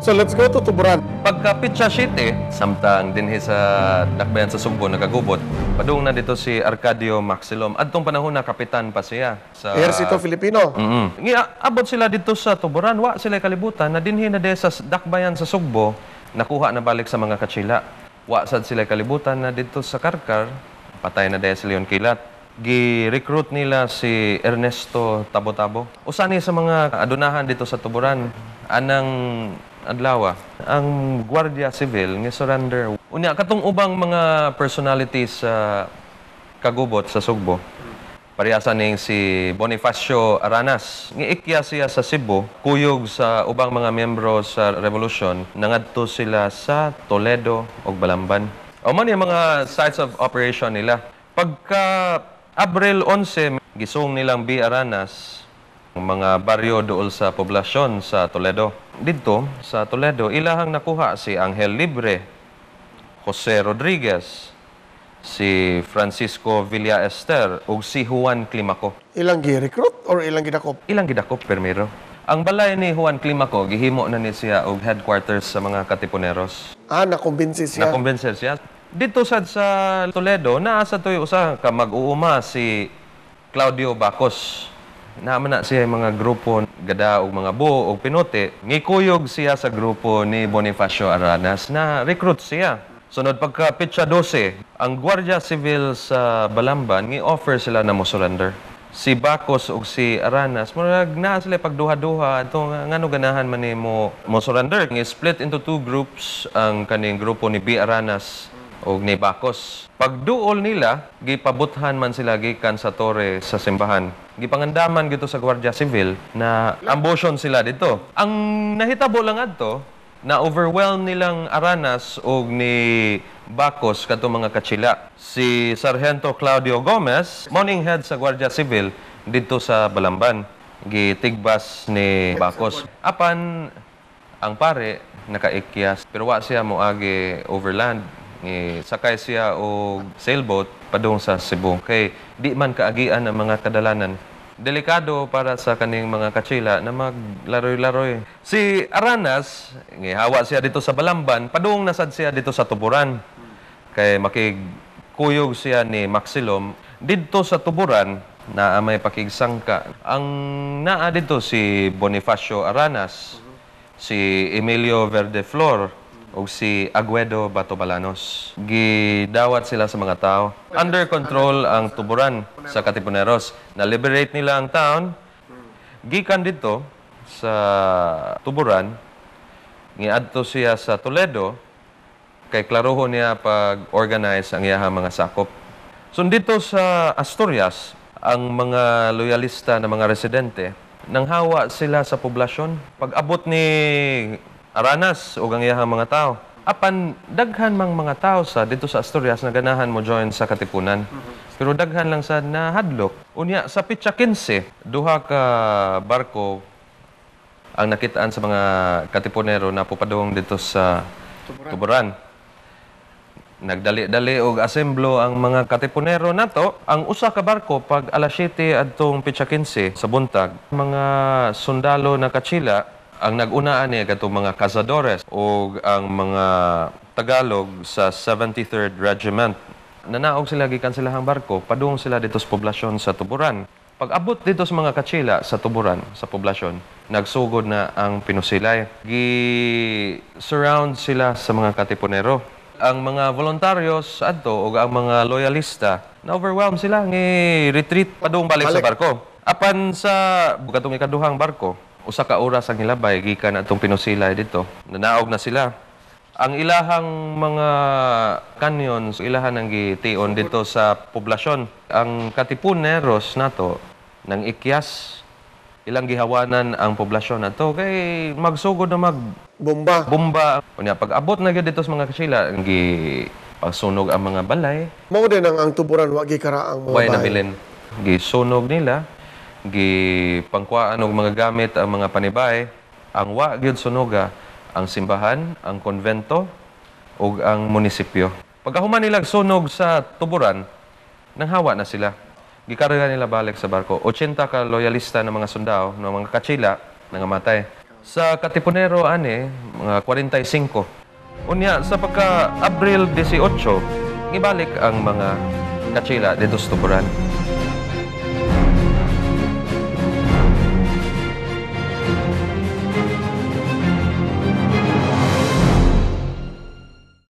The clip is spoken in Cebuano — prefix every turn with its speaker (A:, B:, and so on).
A: So let's go to Tuburan.
B: Pagka pitsa 7, samtang dinhi sa Dakbayan sa Sugbo nagagubot, padung na dito si Arcadio Maxilom. Adtong panahon na kapitan pa siya sa
A: Ehersito Filipino.
B: Abot sila dito sa Tuburan, wa sila kalibutan na dinhi na de sa Dakbayan sa Sugbo, nakuha na balik sa mga Katsila. Wa sad sila kalibutan na dito sa Karkar, patay na de si Leon Kilat. Gi-recruit nila si Ernesto Tabotabo. Usa ni sa mga adunahan dito sa Tuburan, anang adlaw, ang Guardia Civil nga surrender. Unya katong ubang mga personalities sa kagubot sa Sugbo. Parehasa ning si Bonifacio Aranas. Ngiikya siya sa Cebu, kuyog sa ubang mga miyembro sa revolution, nangadto sila sa Toledo ug Balamban. O man yung mga sites of operation nila. Pagka Abril 11, gisung nilang B. Aranas ang mga baryo dool sa poblasyon sa Toledo. Didto sa Toledo, ilahang nakuha si Angel Libre, Jose Rodriguez, si Francisco Villaester ug si Juan Climaco.
A: Ilang gi-recruit or ilang gidakop?
B: Ilang gidakop permiro. Ang balay ni Juan Climaco gihimo na ni siya og headquarters sa mga Katipuneros.
A: Ah, nakumbinsi siya.
B: Nakumbinsi siya. Dito sad sa Toledo, naa sa to'y usa ka mag-uuma, si Claudio Bacos. Naa man na siya mga grupo gada og mga buo og pinote. Ngikuyog siya sa grupo ni Bonifacio Aranas na recruit siya. Sunod pagka petsa 12, ang Guardia Civil sa Balamban ngi-offer sila na mo surrender. Si Bacos ug si Aranas, murag naa sila pagduha-duha ato ngano ganahan man ni mo mo surrender. Ngi-split into two groups ang kaning grupo ni B. Aranas ug ni Bacos. Pagduol nila, gipabuthan man sila gikan sa tore sa simbahan. Gipangandaman gito sa Guardia Civil na ambusyon sila dito. Ang nahitabo lang adto, na overwhelm nilang Aranas og ni Bacos kadto mga Katsila. Si Sargento Claudio Gomez, morning head sa Guardia Civil dito sa Balamban. Gitigbas ni Bacos. Apan ang pare nakaikyas pero wa siya moagi overland. Ni sakay siya og sailboat padung sa Cebu kay di man kaagian ang mga kadalanan. Delikado para sa kaning mga Katsila na maglaroy-laroy. Si Aranas, ngihawa siya dito sa Balamban, padung nasad siya dito sa Tuburan. Kay makigkuyog siya ni Maxilom. Didto sa Tuburan, naa may pakigsangka. Ang naa dito si Bonifacio Aranas, si Emilio Verdeflor, ug si Aguedo Batobalanos. Gidawat sila sa mga tao. Under control ang Tuburan sa Katipuneros. Na-liberate nila ang town. Gikan dito sa Tuburan, ngiadto siya sa Toledo, kay klaroho niya pag-organize ang iyahang mga sakop. So dito sa Asturias, ang mga loyalista na mga residente, nanghawa sila sa poblasyon. Pag-abot ni Aranas o ang iyahang mga tao. Apan daghan mang mga tao sa dito sa Asturias na ganahan mo join sa Katipunan. Pero daghan lang sa nahadlok. Unya sa pitsa 15, duha ka barko ang nakitaan sa mga Katipunero na pupadung dito sa Tuburan. Nagdali-dali og asemblo ang mga Katipunero nato. Ang usa ka barko pag alas 7 adtong pitsa 15 sa buntag, mga sundalo na Katsila ang nag-unaan niya katong mga Cazadores o ang mga Tagalog sa 73rd Regiment. Nanaog sila gikan silahang barko, padung sila dito sa poblasyon sa Tuburan. Pag abot dito sa mga Katsila sa Tuburan, sa poblasyon, nagsugod na ang pinusilay. Gi-surround sila sa mga Katipunero. Ang mga voluntaryos adto o ang mga loyalista, na-overwhelm sila, ngi retreat padung balik sa
A: Balik.
B: Barko. Apan sa katong ikaduhang barko, usa ka oras ang hilabay gikan atong pinusilay dito. Nanaog na sila. Ang ilahang mga canyons, ilahan ang gtion dito sa poblasyon. Ang Katipuneros nato nang ikyas, ilang gihawanan ang poblasyon nato kay magsugod na mag
A: Bomba.
B: Bomba. Unya pag abot na gyud dito sa mga Katsila, ang gi pagsunog ang mga balay.
A: Mao din ang Tuburan wa gikara ang mga
B: Way
A: bahay.
B: Nabilin. Gisunog nila, gipangkuhaan og mga gamit ang mga panibay. Ang wa gyud sunoga ang simbahan, ang konvento ug ang munisipyo. Pagkahuman nila sunog sa Tuburan, nanghawa na sila. Gikarga nila balik sa barko. 80 ka loyalista ng mga sundao, ng mga Katsila, nangamatay. Sa Katipunero ani, mga 45. Unya sa pagka Abril 18, gibalik ang mga kachila didto sa Tuburan.